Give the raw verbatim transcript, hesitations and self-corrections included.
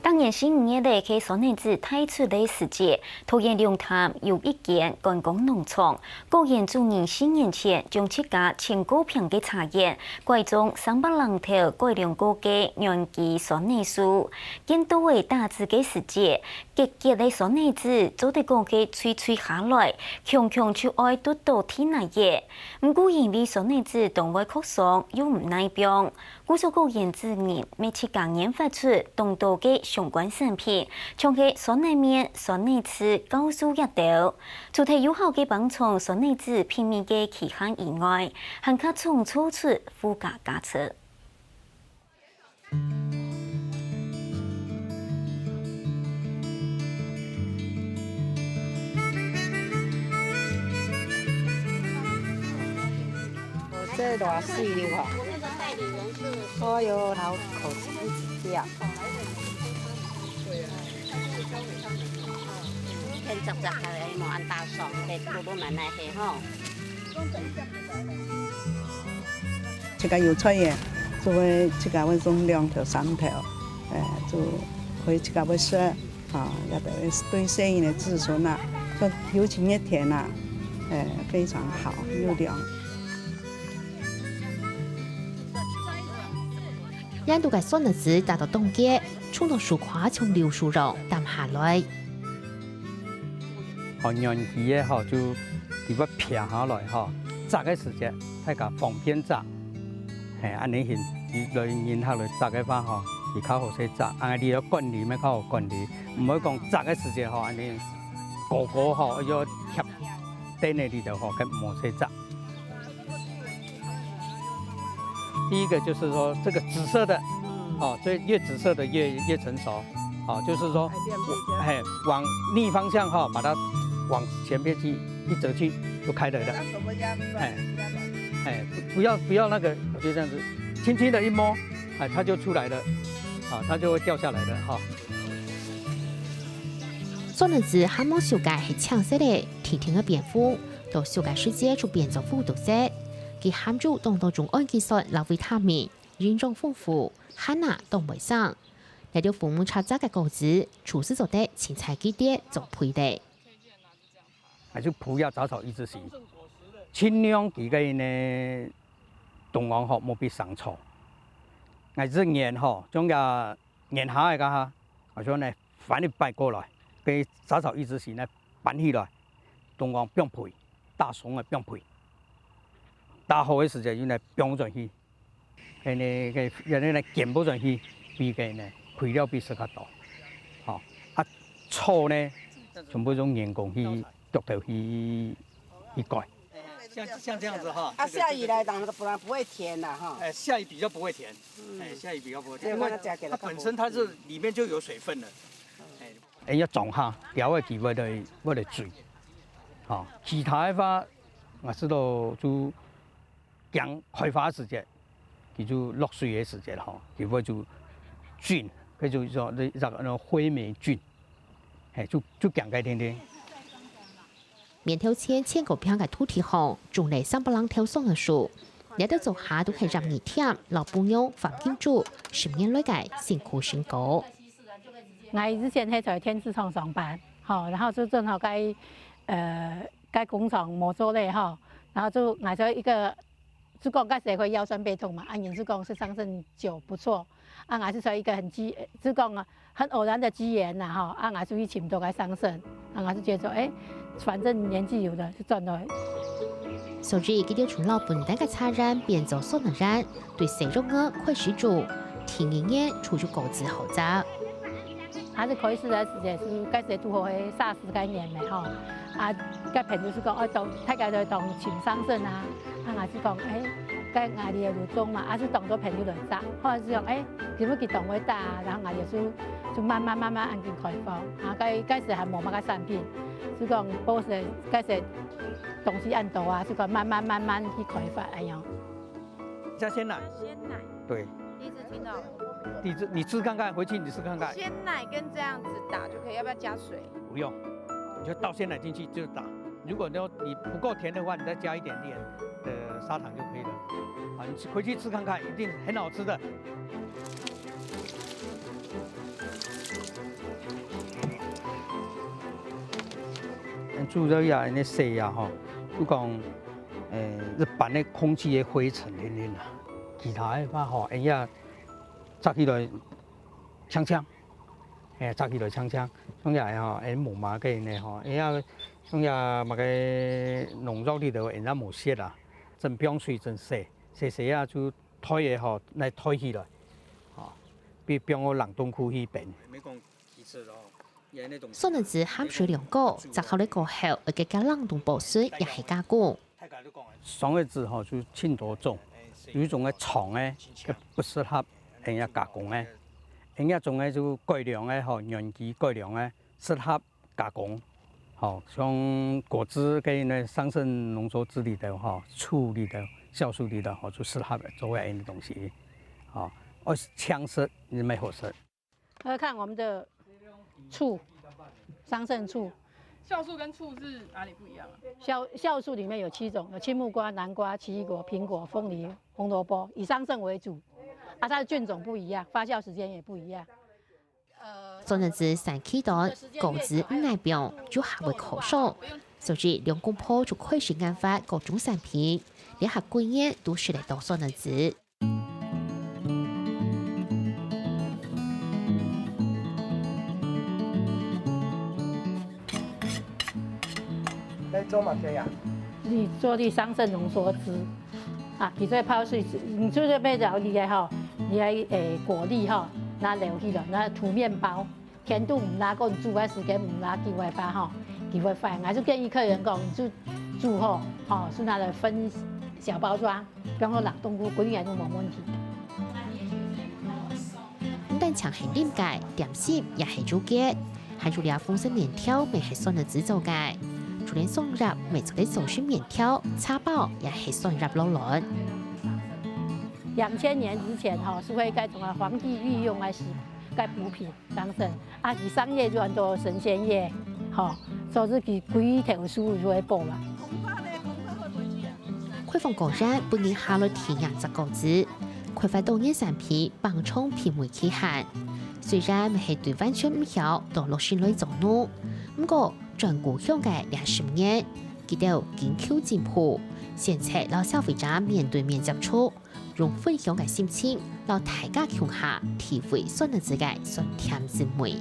逐年四五月仔係酸奶子大出个時節，桃園龍潭有一間觀光農場，果園主人四年前將自家千過坪个茶園改種三百零頭改良過个軟枝酸奶樹。見到仔打子个時節，結結个酸奶子做得講係垂垂下來，強強就愛㧒到地泥仔。毋過因為酸奶子當會擴張，又毋耐放， 故所果園主人乜自家研發出當多个相關產品，像係酸奶麵、酸奶粢、酵素這兜。除忒有效个幫助酸奶子避免个期限以外，還較常做出附加價值。 這偌細粒吼！哎喲，老可惜一隻。天赤赤个，無恁大爽，這都都蠻難个吼。自家有菜園，就會自家會種兩頭、三頭，誒，就會自家會食。 啊，也都係對細人个子孫啊，就尤其熱天啊，誒，非常好，又涼。這下个酸奶子打到當結，衝到樹桍像流蘇樣澹下來。哦，軟枝个吼，就佢會撇下來吼，摘个時節，大家方便摘。 嘿，恁樣形，佢來人客來摘个話吼，佢較好勢摘，恁樣你愛管理，愛較好管理，毋好講摘个時節吼，恁樣高高吼，愛貼等个裡頭吼，該無勢摘。第一個就是說這個紫色的，哦，所以越紫色的越，越成熟，哦，就是說，嘿，往逆方向哈，把它往前面去一折去就開了的，哎，哎，不，不要，不要那個，我就這樣子，輕輕的一摸，哎，它就出來了，啊，它就會掉下來了哈。酸奶子還無熟个係青色个，甜甜个邊緣，到熟个時節就變做烏豆色。佢含有當多種胺基酸摎維他命，營養豐富，還啊當衛生。這兜父母採摘个果子，廚師做得清採佢兜做肥料。 還係補這雜草抑制型，盡量佢个呢，冬黃吼，莫畀生草。𠊎這年吼，將這年下个該下，𠊎就呢，翻一擺過來，該雜草抑制型呢，搬起來，冬黃放肥，打鬆个放肥，打好个時節又呢，放轉去。 該呢，該，該呢，根部轉去，比該呢，肥料比自家多。吼，啊，草呢，全部用人工去，鑿頭去，去改。像，像這樣子哈，啊，這個，下雨來，這個，當然不然不會甜了哈。哎，下雨比較不會甜，嗯。哎，下雨比較不會甜，因為它本身它是裡面就有水分了。哎，哎，要種下，了个機會來，會來追。好，其他个話，𠊎知道就 驚開花个時節，佢就落水个時節吼，佢會就菌，佢就說那，那個灰黴菌，嘿，就，就驚該定定。面頭前千過坪个土地項，種了三百零頭酸奶樹，這兜做下都係葉二添摎餔娘黃金珠十年來个辛苦成果。𠊎以前係在電子廠上班，吼，然後就正好該，呃，該工廠無做了吼，然後就𠊎就一個 就講該社會腰痠背痛嘛，啊，人就講係上身久不錯，啊，𠊎係在一個很機，就講啊，很偶然的機緣啦，吼，啊，𠊎就去尋到該上身，啊，𠊎就覺得說，哎，反正年紀有了，就轉來。所以，佢兜從老本單个茶園變做酸奶園，對細肉仔開始做，第二年就有果子好摘。 還係開始个時節，係該時堵好係沙士該年个吼，啊，該朋友就講，哎，當，大家都當尋上身啊，啊，𠊎就講，哎，該𠊎俚个路中嘛，啊，就當多朋友來摘，後來就講，哎，佢屋企當會打啊，然後𠊎俚就，就慢慢慢慢恁樣開放，啊，該，該時還無麼个產品，就講，不是，該時東西恁多啊，就講慢慢慢慢去開發，哎呀。 加鮮奶。鮮奶。對。第一次聽到。第一次，你吃看看，回去你吃看看。鮮奶跟這樣子打就可以，要不要加水？不用，你就倒鮮奶進去就打。如果你，你不夠甜的話，你再加一點點的砂糖就可以了。啊，你回去吃看看，一定很好吃的。主要也恁樣洗啊吼，就講，誒，一般个空氣个灰塵零零啊，其他个話吼，哎呀，摘起來淨淨，誒，摘起來淨淨，像這吼，誒，無麼个呢吼，哎呀，像這麼个農作裡頭，人家無洗啊，真放水真洗，洗洗啊就袋个吼，來袋起來，吼，比放到冷凍庫去冰。沒講幾次了吼。 酸奶子含水量高，摘好了過後，愛加冷凍保存也係加工。酸奶子吼就盡多種，有一種个長个，个不適合人家加工个，人家種个就改良个吼，園區改良个，適合加工。吼，像果汁跟呢上乘濃縮汁裡頭吼，醋裡頭、酵素裡頭吼，就適合做這樣个東西。吼，愛淨食，你才好食。 喝看我們的醋，桑葚醋。酵素跟醋是哪裡不一樣啊？酵酵素裡面有七種，有青木瓜、南瓜、奇異果、蘋果、鳳梨、紅蘿蔔，以桑葚為主。啊，它的菌種不一樣，發酵時間也不一樣。酸奶子產期短，果子毋耐放，就較會乾爽。所以兩公婆就開始研發各種產品，這下幾年都食得到酸奶子。 你做麼个呀？你做个桑葚濃縮汁啊，佢做泡水，你就是買著你个吼，你个誒果粒吼，拿留起來，拿塗麵包，甜度毋罅，講煮个時間毋罅久个話吼，佢會壞。𠊎就建議客人講，你就煮吼，吼，就拿來分小包裝，放到冷凍庫，幾年都無問題。 毋單淨係啉个，點心也係有个。還有這豐盛麵條乜係酸奶子做个。就連商業乜做得做成麵條、茶包，也係酸奶摎卵。兩千年之前吼，係會該種啊皇帝御用个係該補品當成，啊佢上夜就安到神仙夜，吼，所以佢歸頭書就會補啦。開放果園，分人下來體驗摘果子，開發多元產品， 幫助品味佢行。雖然乜係對完全毋曉到落實來做農，毋過轉故鄉个這十年，佢兜緊求進步，現在摎消費者面對面接觸，用分享个心情，摎大家共下體會酸奶子个酸甜滋味。